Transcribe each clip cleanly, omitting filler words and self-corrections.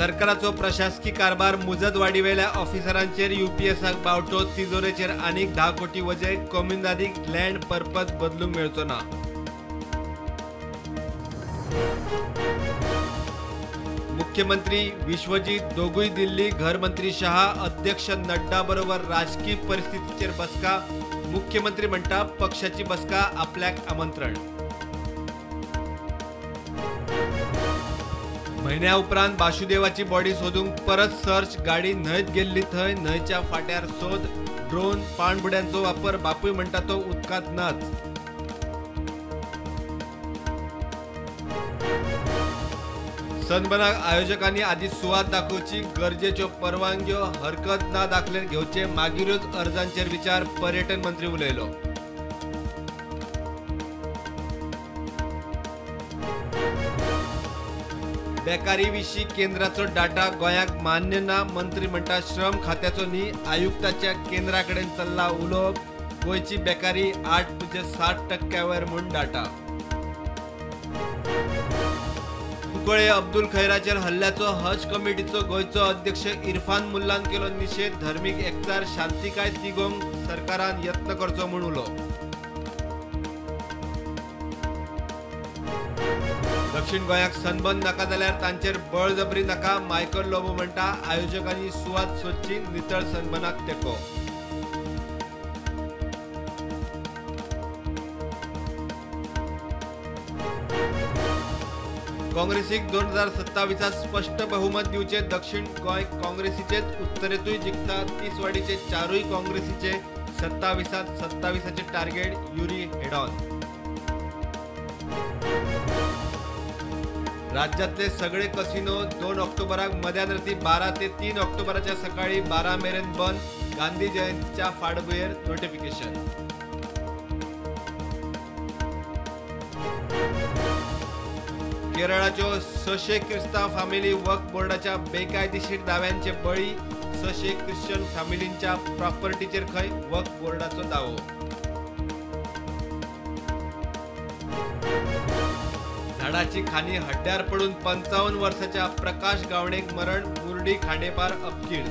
सरकाराचो प्रशासकी कारभार मुजत वाडीवेल्या ऑफिसरांचेर यूपीएसाक बावटो, तिजोरेचेर आनीक 10 कोटी वजे, कोमुनिदादीक लँड पर्पज बदलूंक मेळचो ना। मुख्यमंत्री विश्वजीत दोगूय दिल्ली, घरमंत्री शहा, अध्यक्ष नड्डा बरोबर राजकीय परिस्थितीचेर बसका। मुख्यमंत्री म्हणटा पक्षाची बसका आपल्याक आमंत्रण। म्हयन्या उपरांत बाशुदेवाची बॉडी सोदूंक परत सर्च, गाडी न्हंयत गेल्ली थंय न्हंयच्या फाट्यार सोद, ड्रोन, पाणबुड्यांचो वापर, बापूय म्हणटा तो उदकांत नाच। सनबर्नाक आयोजकांनी आदी सुवात दाखोवची, गरजेच्यो परवानग्यो हरकत ना दाखले घेवचे, मागीरूच अर्जांचेर विचार, पर्यटन मंत्री उलयलो। बेकारी विशीं केंद्राचो डाटा गोंयाक मान्य ना, मंत्री म्हणटा श्रम खात्याचो न्ही आयुक्ताच्या केंद्रा कडेन चल्ला उलोवप, गोंयची बेकारी 8.7% वयर म्हूण डाटा। कुंकळे अब्दुल खैराचेर हल्ल्याचो हज कमिटीचो गोंयचो अध्यक्ष इरफान मुल्लान केलो निशेध, धर्मीक एकचार शांतिकाय तिगोवंक सरकारान यत्न करचो म्हूण उलो। दक्षिण गोंयाक सनबर्न नाका जाल्यार तांचेर बळजबरी नाका, मायकल लोबो म्हणटा आयोजकांनी सुवात सोदची, नितळ सनबर्नाक तेंको। काँग्रेसीक 2027 स्पष्ट बहुमत दिवचे, दक्षिण गोंय काँग्रेसीचेच उत्तरेंतूय जिखता, तिसवाडीचे 4 काँग्रेसीचे, 27 27 टार्गेट, युरी हेडॉन। राज्यातले सगळे कसिनो 2 ऑक्टोबराक मध्यान राती 12 ते 3 ऑक्टोबराच्या सकाळी 12 मेरेन बंद, गांधी जयंतीच्या फाटभुंयेर नोटिफिकेशन। केरळाच्यो 600 क्रिस्तांव फामिली वक्फ बोर्डाच्या बेकायदेशीर दाव्यांचे बळी, 600 ख्रिश्चन फामिलींच्या प्रॉपर्टीचेर खंय वक्फ बोर्डाचो दावो। झाडाची खाणी हड्ड्यार पडून 55 वर्साच्या प्रकाश गावणेक मरण, मुर्डी खांडेपार अपकीळ।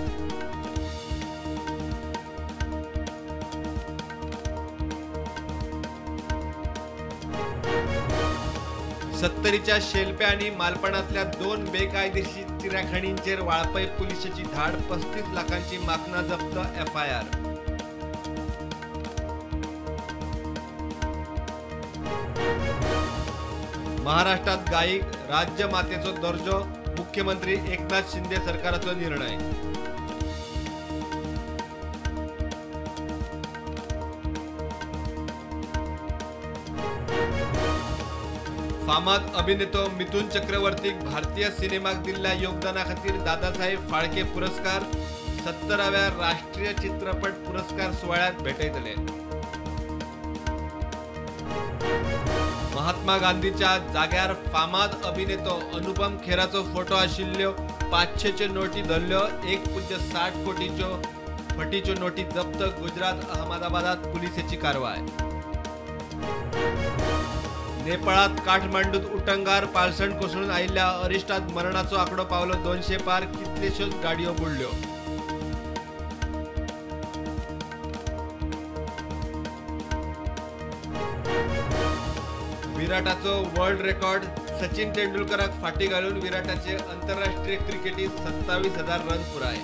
सत्तरीच्या शेलप्या आणि मालपणातल्या 2 बेकायदेशीर चिऱ्याखाणींचेर वाळपय पुलिशेची धाड, 35 लाखांची माकना जप्त, एफआयआर। महाराष्ट्रात गायीक राज्यमातेचो दर्जो, मुख्यमंत्री एकनाथ शिंदे सरकाराचो निर्णय। फामाद अभिनेतो मिथुन चक्रवर्तीक भारतीय सिनेमाक दिल्ल्या योगदाना खातीर दादासाहेब फाळके पुरस्कार, 70व्या राष्ट्रीय चित्रपट पुरस्कार सुवाळ्यात भेटयतले। महात्मा गांधीच्या जाग्यार फामाद अभिनेतो अनुपम खेराचो फोटो आशिल्ल्यो 500 नोटी धरल्यो, 1.60 कोटीच्यो फटीच्यो नोटी जप्त, गुजरात अहमदाबादात पुलिसेची कारवाय। नेपाळात काठमांडूत उटंगार पालसण कोसळून आयिल्ल्या अरिश्टात मरणाचो आंकडो पावलो 200 पार, कितलेश्योच गाडयो बुडल्यो। विराटाचो वर्ल्ड रेकॉर्ड, सचिन तेंडुलकराक फाटी घालून विराटाचे आंतरराष्ट्रीय क्रिकेटीत 27,000 रन पुराय।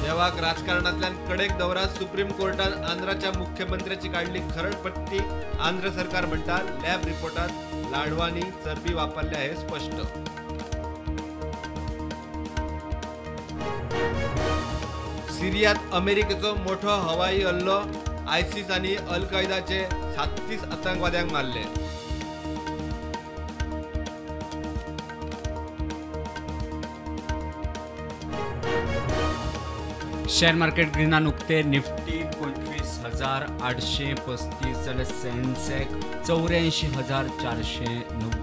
देवाक राजकारणांतल्यान कडेक दवरा, सुप्रीम कोर्टान आंध्राच्या मुख्यमंत्र्याची काडली खरडपट्टी, आंध्र सरकार म्हणटा लॅब रिपोर्टात लाडवांनी चरबी वापरल्या हे स्पष्ट। सिरियात अमेरिकेचो मोठो हवाई हल्लो, आयसीस आनी अल कायदाचे 37 आतंकवाद्यांक मारले। शेअर मार्केट ग्रीनान उक्ते, निफ्टी 25,835 जाल्यार सेन्सेक्स 84,490।